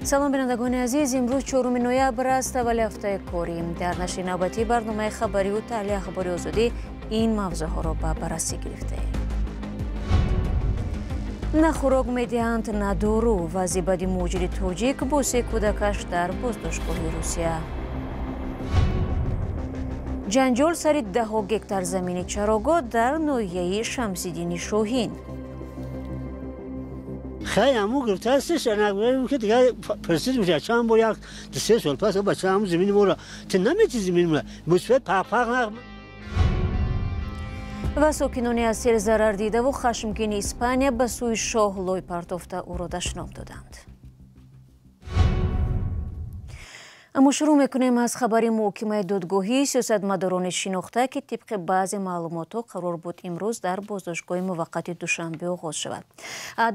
Салом, бинандагони азиз. Имрӯз 4 ноябр аст, аввали ҳафтаи корӣ. Дар нашри навбатии барномаи хабариву таҳлили Ахбори Озодӣ ин мавзӯъҳоро ба баррасӣ гирифтаем. На хӯрок медиҳанд, на дору. Вазъи бади муҳоҷири тоҷик бо се кӯдакаш дар боздоштгоҳи Русия. Ҷанҷол сари даҳо гектар замини чарогоҳ дар ноҳияи Шамсиддини Шоҳин. Хай аму гирифтаастш, ки дигар пурсид мешавад чанд бор, як 2-3 сол пас бача ҳаму замини моро ту намети, замини моро мусфед пақпақ. Ва сокинони аз сел зарардидаву хашмгини Испания ба сӯи шоҳ лой партофта, ӯро дашном доданд. Аммо шурӯъ мекунем аз хабари муҳокимаи додгоҳии сиёсатмадорони шинохта, ки тибқи баъзе маълумотҳо қарор буд имрӯз дар боздоштгоҳи муваққати Душанбе оғоз шавад.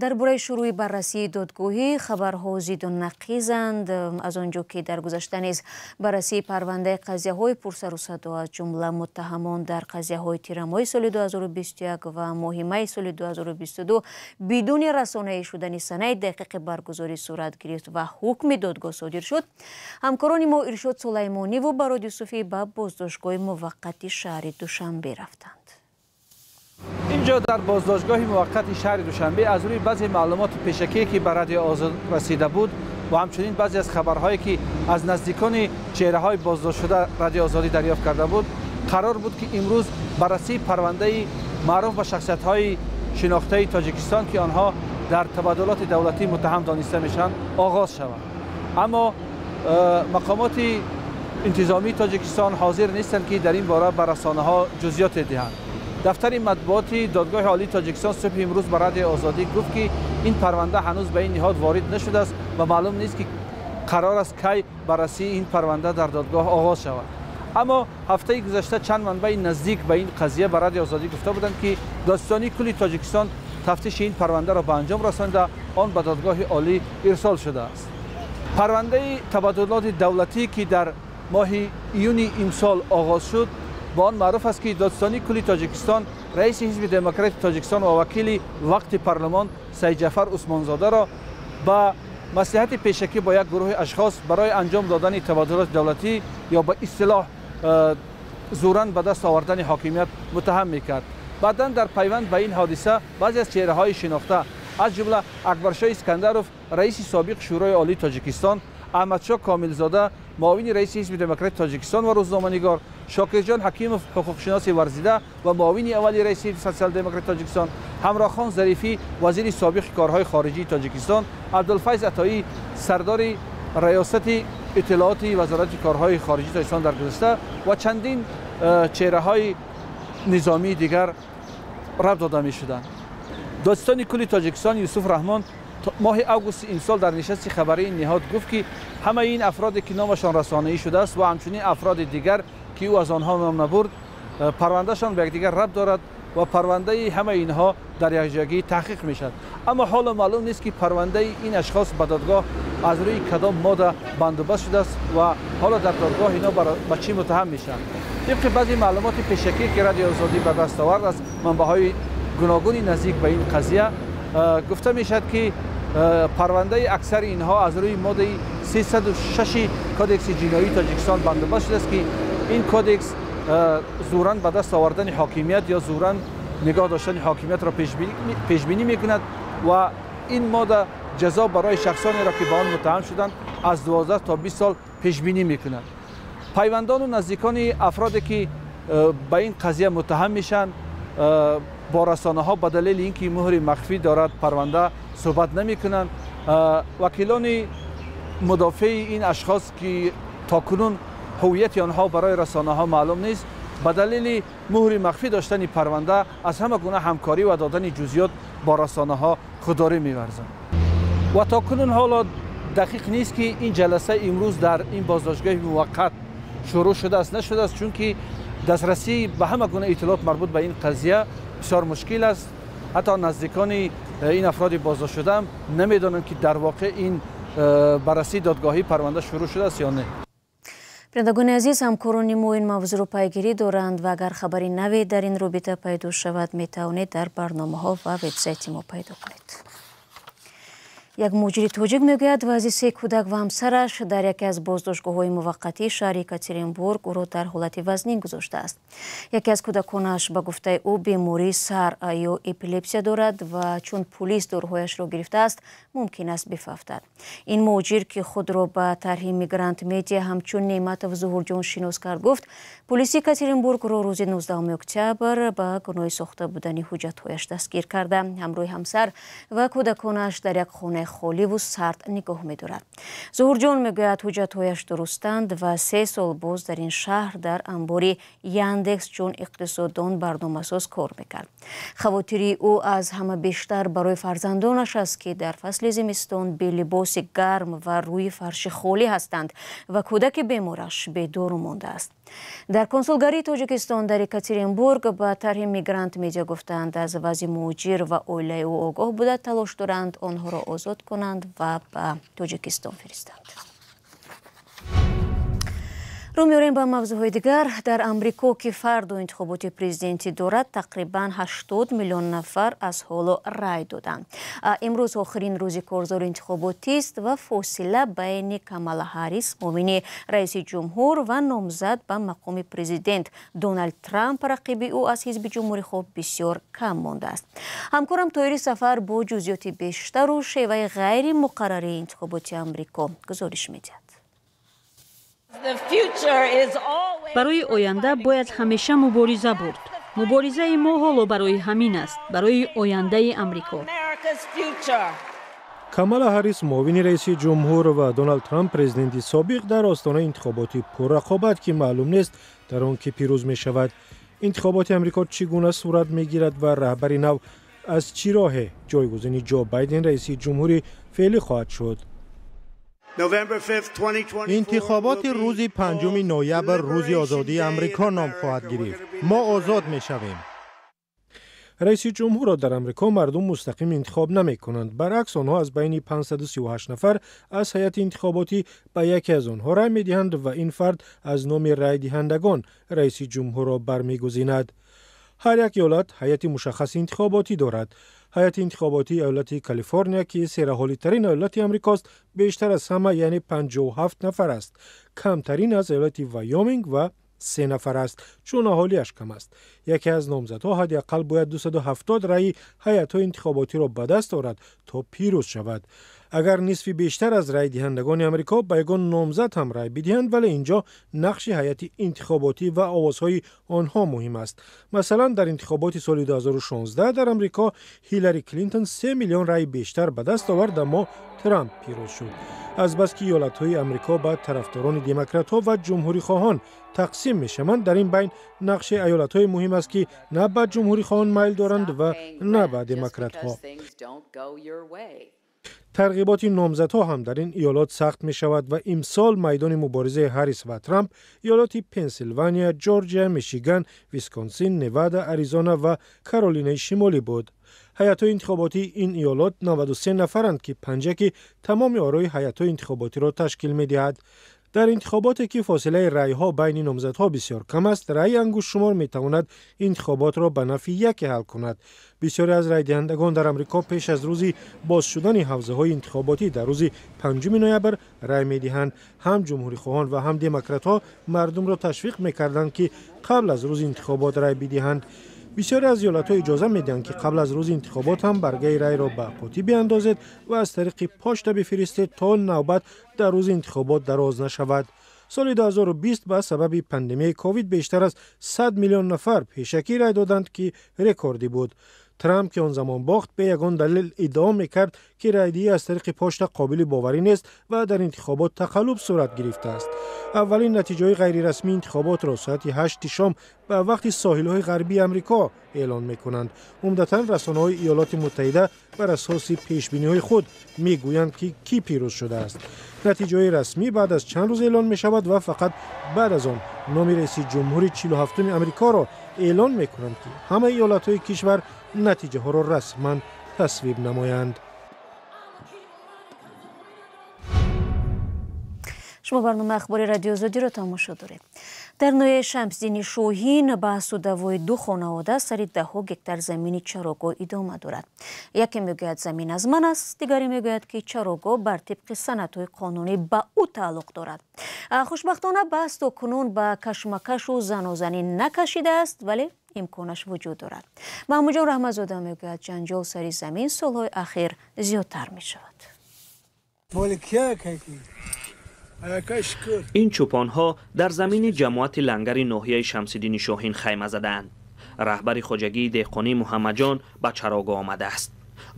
Дар бораи шурӯи баррасии додгоҳӣ хабарҳо зиду нақизанд. Аз он ҷо ки дар гузашта низ баррасии парвандаи қазияҳои пурсарусадо, аз ҷумла муттаҳамон дар қазияҳои тирамоҳи соли 2021 ва моҳи майи соли 2022, бидуни расонаӣ шудани санаи дақиқи баргузорӣ сурат гирифт ва ҳукми додгоҳ содир шуд, ҳамкорони мо Иршод Сулаймониву Барод Юсуфӣ ба боздоштгоҳи муваққати шаҳри Душанбе рафтанд. Инҷо дар боздоштгоҳи муваққати шаҳри Душанбе аз рӯи баъзе маълумоти пешакие, ки ба Радио Озод расида буд, ва ҳамчунин баъзе аз хабарҳое, ки аз наздикони чеҳраҳои боздоштшуда Радио Озодӣ дарёфт карда буд, қарор буд, ки имрӯз баррасии парвандаи маъруф ба шахсиятҳои шинохтаи Тоҷикистон, ки онҳо дар табаддулоти давлатӣ муттаҳам дониста мешаванд, оғоз шавад. Аммо мақомоти интизомии Тоҷикистон ҳозир нестанд, ки дар ин бора ба расонаҳо ҷузъиёте диҳанд. Дафтари матбуоти Додгоҳи Олии Тоҷикистон субҳи имрӯз ба Радиои Озодӣ гуфт, ки ин парванда ҳанӯз ба ин ниҳод ворид нашудааст ва маълум нест, ки қарор аст кай баррасии ин парванда дар додгоҳ оғоз шавад. Аммо ҳафтаи гузашта чанд манбаи наздик ба ин қазия ба Радиои Озодӣ гуфта буданд, ки Додситонии кулли Тоҷикистон тафтиши ин парвандаро ба анҷом расонда, он ба Додгоҳи Олӣ ирсол шудааст. Парвандаи табаддулоти давлатӣ, ки дар моҳи июни имсол оғоз шуд, ба он маъруф аст, ки Додситонии кулли Тоҷикистон раиси Ҳизби Демократии Тоҷикистон ва вакили вақти парлумон Саидҷафар Усмонзодаро ба маслиҳати пешакӣ бо як гурӯҳи ашхос барои анҷом додани табаддулоти давлатӣ ё ба истилоҳ зӯран ба даст овардани ҳокимият муттаҳам мекард. Баъдан дар пайванд ба ин ҳодиса баъзе аз чеҳраҳои шинохта, аз ҷумла Акбаршоҳ Искандаров, раиси собиқ Шӯрои Олии Тоҷикистон, Аҳмадшоҳ Комилзода, муовини раиси Ҳизби Демократии Тоҷикистон ва рӯзноманигор, Шокирҷон Ҳакимов, ҳуқуқшиноси варзида ва муовини аввали раиси Социал-Демократи Тоҷикистон, Ҳамроҳхон Зарифӣ, вазири собиқи корҳои хориҷии Тоҷикистон, Абдулфайз Атоӣ, сардори раёсати иттилооти Вазорати корҳои хориҷии Тоҷикистон дар гузашта, ва чандин чеҳраҳои низомии дигар рабт дода мешуданд. Додситони кулли Тоҷикистон Юсуф Раҳмон моҳи августи имсол дар нишасти хабарии ин ниҳод гуфт, ки ҳамаи ин афроде, ки номашон расонаӣ шудааст, ва ҳамчунин афроди дигар, ки ӯ аз онҳо ном набурд, парвандашон ба якдигар рабт дорад ва парвандаи ҳамаи инҳо дар якҷоягӣ таҳқиқ мешавад. Аммо ҳоло маълум нест, ки парвандаи ин ашхос ба додгоҳ аз рӯи кадом модда бандубаст шудааст ва ҳоло дар додгоҳ ино ба чӣ муттаҳам мешаванд. Тибқи баъзе маълумоти пешакӣ, ки Радиои Озодӣ ба даст овард аз манбаъҳои гуногуни наздик ба ин қазия, гуфта мешавад, ки парвандаи аксари инҳо аз рӯи моддаи 306 Кодекси ҷиноии Тоҷикистон бандубаст шудааст, ки ин кодекс зӯран ба даст овардани ҳокимият ё зӯран нигоҳ доштани ҳокимиятро пешбинӣ мекунад ва ин модда ҷазо барои шахсонеро, ки ба он муттаҳам шуданд, аз 12 то 20 сол пешбинӣ мекунад. Пайвандону наздикони афроде, ки ба ин қазия муттаҳам мешаванд, бо расонаҳо ба далели ин ки муҳри махфӣ дорад парванда суҳбат намекунанд. Вакилони мудофеи ин ашхос, ки то кунун ҳуввияти онҳо барои расонаҳо маълум нест, ба далели муҳри махфӣ доштани парванда аз ҳама гуна ҳамкорӣ ва додани ҷузъиёт бо расонаҳо худдорӣ меварзанд. Ва то кунун ҳоло дақиқ нест, ки ин ҷаласа имрӯз дар ин боздоштгоҳи муваққат шурӯъ шудааст, нашудааст, чунки дастрасӣ ба ҳама гуна иттилоот марбут ба ин қазия бисёр мушкил аст. Ҳатто наздикони ин афроди боздоштшудаам намедонанд, ки дар воқеъ ин баррасии додгоҳии парванда шурӯъ шудааст ё не. Бинандагони азиз, ҳамкорони мо ин мавзӯъро пайгирӣ доранд ва агар хабари наве дар ин робита пайдо шавад, метавонед дар барномаҳо ва вебсайти мо пайдо кунед. Як муҳоҷири тоҷик мегӯяд, вазъи се кӯдак ва ҳамсараш дар яке аз боздоштгоҳҳои муваққатии шаҳри Екатеринбург ӯро дар ҳолати вазнин гузоштааст. Яке аз кӯдаконаш, ба гуфтаи ӯ, бемории сар ё эпилепсия дорад ва чун пулис доруҳояшро гирифтааст, мумкин аст бифавтад. Ин муҳоҷир, ки худро ба тарҳи Мигрант Медиа ҳамчун Неъматов Зуҳурҷон шинос кард, гуфт, пулиси Екатеринбург ӯро рӯзи 19 октябр ба гуноҳи сохта будани ҳуҷҷатҳояш дастгир карда, ҳамроҳи ҳамсар ва кӯдаконаш дар як хонаи холиву сард нигоҳ медорад. Зуҳурҷон мегӯяд, ҳуҷҷатҳояш дурустанд ва 3 сол боз дар ин шаҳр дар анбори Яндекс чун иқтисоддон барномасоз кор мекард. Хавотирии ӯ аз ҳама бештар барои фарзандонаш аст, ки дар фасли зимистон белибоси гарм ва рӯи фарши холӣ ҳастанд ва кӯдаки бемораш бедору мондааст. Дар консулгарии Тоҷикистон дар Екатеринбург ба тарҳи Мигрант Медиа гуфтаанд, аз вазъи муҳоҷир ва оилаи ӯ огоҳ буда, талош доранд онҳоро озод кунанд ва ба Тоҷикистон фиристанд. Рӯ меорем ба мавзӯъҳои дигар. Дар Амрико, ки фардо интихоботи президентӣ дорад, тақрибан 80 миллион нафар аз ҳоло рай доданд. Имрӯз охирин рӯзи корзори интихоботист ва фосила байни Камала Ҳаррис, муовини раиси ҷумҳур ва номзад ба мақоми президент, Доналд Трамп, рақиби ӯ аз ҳизби ҷумҳурихоҳ, бисёр кам мондааст. Ҳамкорам Тоҳири Сафар бо ҷузъиёти бештару шеваи ғайримуқаррарии интихоботи Амрико гузориш медиҳад. Барои оянда бояд ҳамеша мубориза бурд. Муборизаи мо ҳоло барои ҳамин аст, барои ояндаи Амрико. Камала Ҳаррис, муовини раиси ҷумҳур, ва Доналд Трамп, президенти собиқ, дар остонаи интихоботи пуррақобат, ки маълум нест, дар он ки пирӯз мешавад. Интихоботи Амрико чӣ гуна сурат мегирад ва раҳбари нав аз чӣ роҳе ҷойгузини Ҷо Байден, раиси ҷумҳури феълӣ, хоҳад шуд? Интихоботи рӯзи 5 ноябр рӯзи озодии Амрико ном хоҳад гирифт. Мо озод мешавем. Раиси ҷумҳурро дар Амрико мардум мустақим интихоб намекунанд. Баръакс, онҳо аз байни 538 нафар аз ҳайати интихоботӣ ба яке аз онҳо рай медиҳанд ва ин фард аз номи райдиҳандагон раиси ҷумҳурро бармегузинад. Ҳар як иёлат ҳайати мушаххаси интихоботӣ дорад. Ҳайати интихоботии иёлати Калифорния, ки сераҳолитарин иёлати Амрикост, бештар аз ҳама, яъне 57 нафар аст. Камтарин аз иёлати Вайоминг ва се нафар аст, чун аҳолиаш кам аст. Яке аз номзадҳо ҳадди ақал бояд 270 раъи ҳайатҳои интихоботиро ба даст орад, то пирӯз шавад. Агар нисфи бештар аз райдиҳандагони Амрико ба ягон номзад ҳам рай бидиҳанд, вале инҷо нақши ҳайати интихоботӣ ва овозҳои онҳо муҳим аст. Масалан, дар интихоботи соли 2016 дар Амрико Ҳиллари Клинтон 3 миллион рай бештар ба даст овард, аммо Трамп пирӯз шуд. Азбаски иёлатҳои Амрико ба тарафдорони демократҳо ва ҷумҳурихоҳон тақсим мешаванд, дар ин байн нақши аёлатҳое муҳим аст, ки на ба ҷумҳурихоҳон майл доранд ва на ба демократҳо. Тарғиботи номзадҳо ҳам дар ин иёлот сахт мешавад ва имсол майдони муборизаи Ҳаррис ва Трамп иёлоти Пенсилвания, Ҷорҷия, Мишиган, Висконсин, Невада, Аризона ва Каролинаи Шимолӣ буд. Ҳайатҳои интихоботии ин иёлот 93 нафаранд, ки панҷаки тамоми орои ҳайатҳои интихоботиро ташкил медиҳад. Дар интихоботе, ки фосилаи раъйҳо байни номзадҳо бисёр кам аст, раъи ангуштшумор метавонад интихоботро ба нафъи яке ҳал кунад. Бисёре аз райдиҳандагон дар Амрико пеш аз рӯзи боз шудани ҳавзаҳои интихоботӣ дар рӯзи 5 ноябр рай медиҳанд. Ҳам ҷумҳурихоҳон ва ҳам демократҳо мардумро ташвиқ мекарданд, ки қабл аз рӯзи интихобот рай бидиҳанд. Бисёре аз иёлатҳо иҷоза медиҳанд, ки қабл аз рӯзи интихобот ҳам баргаи райро ба қутӣ биандозед ва аз тариқи почта бифиристед, то навбат дар рӯзи интихобот дароз нашавад. Соли 2020 ба сабаби пандемияи ковид бештар аз 100 миллион нафар пешакӣ рай доданд, ки рекордӣ буд. Трамп, ки он замон бохт, бе ягон далел иддао мекард, ки райдиҳӣ аз тариқи почта қобили боварӣ нест ва дар интихобот тақаллуб сурат гирифтааст. Аввалин натиҷаҳои ғайрирасмии интихоботро соати 8-и шом ба вақти соҳилҳои ғарбии Амрико эълон мекунанд. Умдатан расонаҳои Иёлоти Муттаҳида бар асоси пешбиниҳои худ мегӯянд, ки кӣ пирӯз шудааст. Натиҷаҳои расмӣ баъд аз чанд рӯз эълон мешавад ва фақат баъд аз он номи раиси ҷумҳури 47-уми Амрикоро эълон мекунанд, ки ҳамаи иёлатҳои кишвар натиҷаҳоро расман тасвиб намоянд. Шумо барномаи ахбори Радиои Озодиро тамошо доред. Дар ноҳияи Шамсиддини Шоҳин баҳсу даъвои ду хонавода сари даҳҳо гектар замини чарогоҳ идома дорад. Яке мегӯяд замин аз ман аст, дигаре мегӯяд ки чарогоҳ бар тибқи санадҳои қонунӣ ба ӯ тааллуқ дорад. Хушбахтона баҳс то кунун ба кашмакашу занозанӣ накашидааст, вале имконаш вуҷуд дорад. Маҳмудҷон Раҳматзода мегӯяд ҷанҷол сари замин солҳои ахир зиёдтар мешавад. Ин чӯпонҳо дар замини ҷамоати лангари ноҳияи Шамсиддини Шоҳин хайма задаанд. Раҳбари хоҷагии деҳқонӣ Муҳаммадҷон ба чарогоҳ омадааст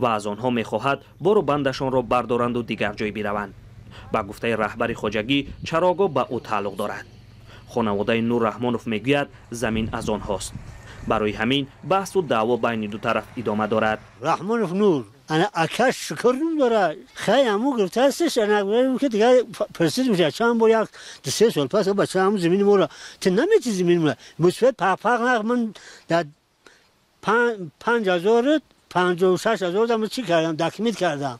ва аз онҳо мехоҳад бору бандашонро бардаранду дигар ҷой бираванд. Ба гуфтаи раҳбари хоҷагӣ, чарогоҳ ба ӯ тааллуқ дорад. Хонаводаи Нур Раҳмонов мегӯяд замин аз онҳост. Барои ҳамин баҳсу даъво байни ду тараф идома дорад. Раҳмонов Нур ана акаш шукр дора. Хай аму гирифтаастш, ана ки дигар пурсид мешавад чанд бор, як ду се сол пас бача ҳаму замини моро ту намети замини моро мусбат пақпақ нақ. Ман дар 5056 000 дам чӣ кардам, документ кардам.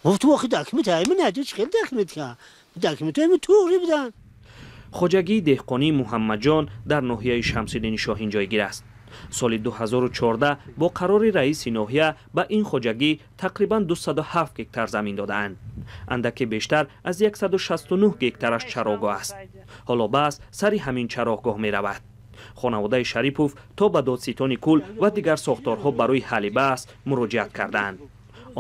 Гуфту охи документ ҳайми нади, чӣ хел документ кард, документҳои ми туғри будан. Хоҷагии деҳқонии Муҳаммадҷон дар ноҳияи Шамсиддини Шоҳин ҷойгир аст. Соли 2014 бо қарори раиси ноҳия ба ин хоҷагӣ тақрибан 207 гектар замин додаанд. Андаке бештар аз 169 гектараш чарогоҳ аст. Ҳоло баҳс сари ҳамин чарогоҳ меравад. Хонаводаи Шарипов то ба додситони кул ва дигар сохторҳо барои ҳалли баҳс муроҷиат кардаанд.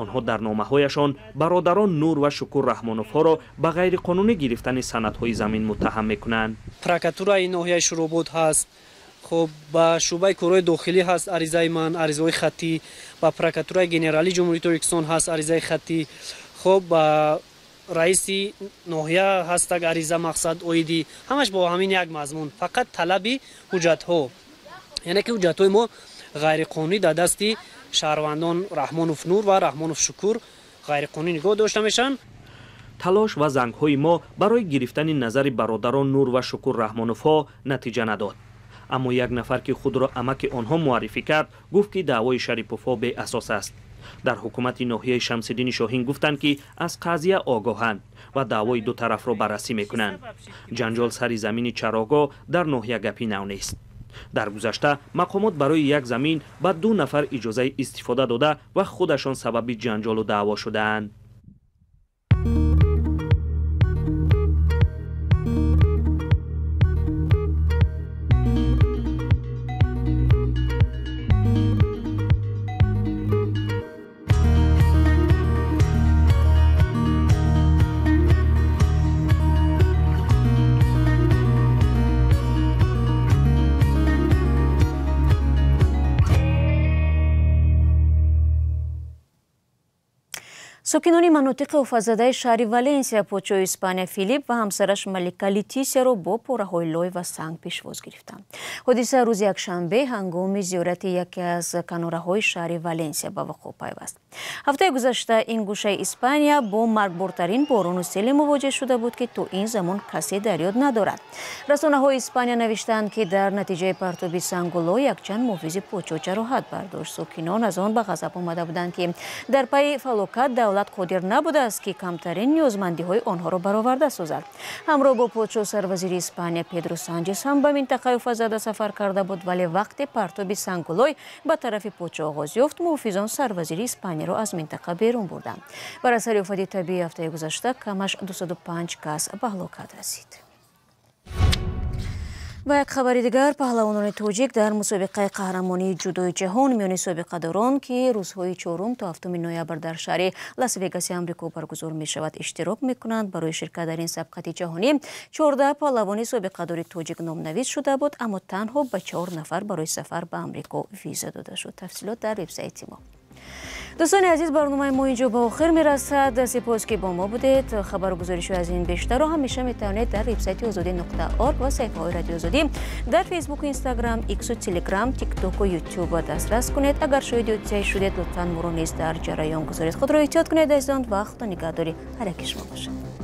Онҳо дар номаҳояшон бародарон Нур ва Шукур Раҳмоновҳоро ба ғайриқонунӣ гирифтани санадҳои замин муттаҳам мекунанд. Прокуратураи ноҳияи Шуробод ҳаст, хуб, ба шӯъбаи корҳои дохилӣ ҳаст аризаи ман, аризаҳои хаттӣ, ба прокуратураи генералии Ҷумҳурии Тоҷикистон ҳаст аризаи хаттӣ, хуб, ба раиси ноҳия ҳастак ариза, мақсад оидӣ ҳамаш бо ҳамин як мазмун, фақат талаби ҳуҷҷатҳо, яъне ки ҳуҷҷатҳои мо ғайриқонунӣ дар дасти шаҳрвандон Раҳмонов Нур ва Раҳмонов Шукур ғайриқонунӣ нигоҳ дошта мешаванд. Талош ва зангҳои мо барои гирифтани назари бародарон Нур ва Шукур Раҳмоновҳо натиҷа надод. Аммо як нафар ки худро амаки онҳо муаррифӣ кард, гуфт ки даъвои Шариповҳо беасос аст. Дар ҳукумати ноҳияи Шамсиддини Шоҳин гуфтанд ки аз қазия огоҳанд ва даъвои ду тарафро баррасӣ мекунанд. Ҷанҷол сари замини чарогоҳ дар ноҳия гапи нав нест. Дар гузашта мақомот барои як замин ба ду нафар иҷозаи истифода дода ва худашон сабаби ҷанҷолу даъво шудаанд. Сокинони манотиқи офатзадаи шаҳри Валенсия подшоҳи Испания Филипп ва ҳамсараш малика Летисияро бо пораҳои лой ва санг пешвоз гирифтанд. Ҳодиса рӯзи якшанбе ҳангоми зиёрати яке аз канораҳои шаҳри Валенсия ба вуқӯъ пайваст. Ҳафтаи гузашта ин гӯшаи Испания бо маргбортарин борону селе мувоҷеҳ шуда буд, ки то ин замон касе дар ёд надорад. Расонаҳои Испания навиштаанд, ки дар натиҷаи партоби сангу лой якчанд муҳофизи подшоҳ ҷароҳат бардошт. Сокинон аз он ба ғазаб омада буданд, ки дар пайи фалокат давлат қодир набудааст, ки камтарин ниёзмандиҳои онҳоро бароварда созад. Ҳамроҳ бо подшоҳ сарвазири Испания Педро Санчес ҳам ба минтақаи офатзада сафар карда буд, вале вақте партоби сангу лой ба тарафи подшоҳ оғоз ёфт, муҳофизон сарвазири Испанияро аз минтақа берун бурданд. Бар асари офати табиии ҳафтаи гузашта камаш 205 кас ба ҳалокат расид. Ва як хабари дигар, паҳлавонони тоҷик дар мусобиқаи қаҳрамонии ҷудои ҷаҳон миёни собиқадорон, ки рӯзҳои 4 то 7 ноябр дар шаҳри Лас-Вегаси Амрико баргузор мешавад, иштирок мекунанд. Барои ширкат дар ин сабқати ҷаҳонӣ 14 паҳлавони собиқадори тоҷик номнавис шуда буд, аммо танҳо ба 4 нафар барои сафар ба Амрико виза дода шуд. Тафсилот дар вебсайти мо. Дӯстони азиз, барномаи мо инҷо ба охир мерасад. Сипос, ки бо мо будед. Хабару гузоришҳои аз ин бештарро ҳамеша метавонед дар вебсайти озодӣ.org ва саҳифаҳои Радиои Озодӣ дар Фейсбуку, Инстаграм, Иксу, Телеграм, Тиктоку, Ютуб дастрас кунед. Агар шоҳиди ҳодисае шудед, лутфан моро низ дар ҷараён гузоред. Худро эҳтиёт кунед, азизон, ва Худо нигаҳдори ҳар яки шумо бошад.